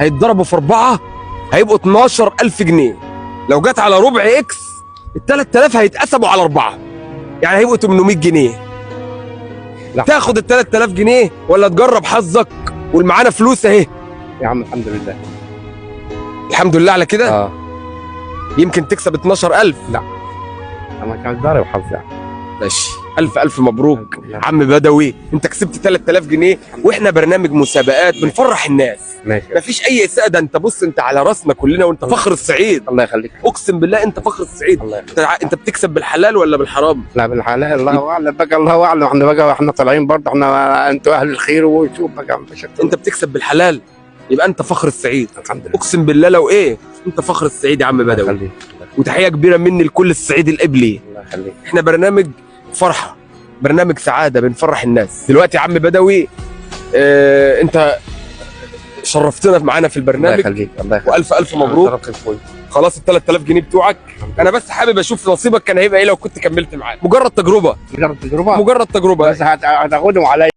هيتضربوا في 4 هيبقوا 12000 جنيه. لو جت على ربع X ال 3000 هيتقسموا على 4، يعني هيبقوا 800 جنيه. لا. تاخد ال 3000 جنيه ولا تجرب حظك والمعانا فلوس اهي؟ يا عم الحمد لله. الحمد لله على كده. اه يمكن تكسب 12000. انا كان ضارب حظ يعني. ماشي، الف الف مبروك الحمد لله. عم بدوي، انت كسبت 3000 جنيه. واحنا برنامج مسابقات بنفرح الناس، ماشي. مفيش اي اساءه. ده انت بص، انت على راسنا كلنا، وانت فخر الصعيد. الله يخليك. اقسم بالله انت فخر الصعيد. الله يخليك. انت بتكسب بالحلال ولا بالحرام؟ لا بالحلال، الله اعلم بقى، الله اعلم. احنا بقى احنا طالعين برضه، احنا انتوا اهل الخير وشوف بقى مفيش أكتر. انت بتكسب بالحلال، يبقى انت فخر الصعيد. الحمد لله. اقسم بالله لو ايه، انت فخر الصعيد يا عم الله بدوي. يخليك. وتحية كبيرة مني لكل الصعيد القبلي. الله يخليك. احنا برنامج فرحه، برنامج سعادة، بنفرح الناس. دلوقتي يا عم بدوي، اه انت شرفتنا معانا في الله البرنامج. يخليك. الله يخليك. والف الف مبروك. شرفت اخوي. خلاص ال 3000 جنيه بتوعك. انا بس حابب اشوف نصيبك كان هيبقى ايه لو كنت كملت معانا. مجرد تجربه. مجرد تجربه. مجرد تجربه. بس هتاخدهم عليا.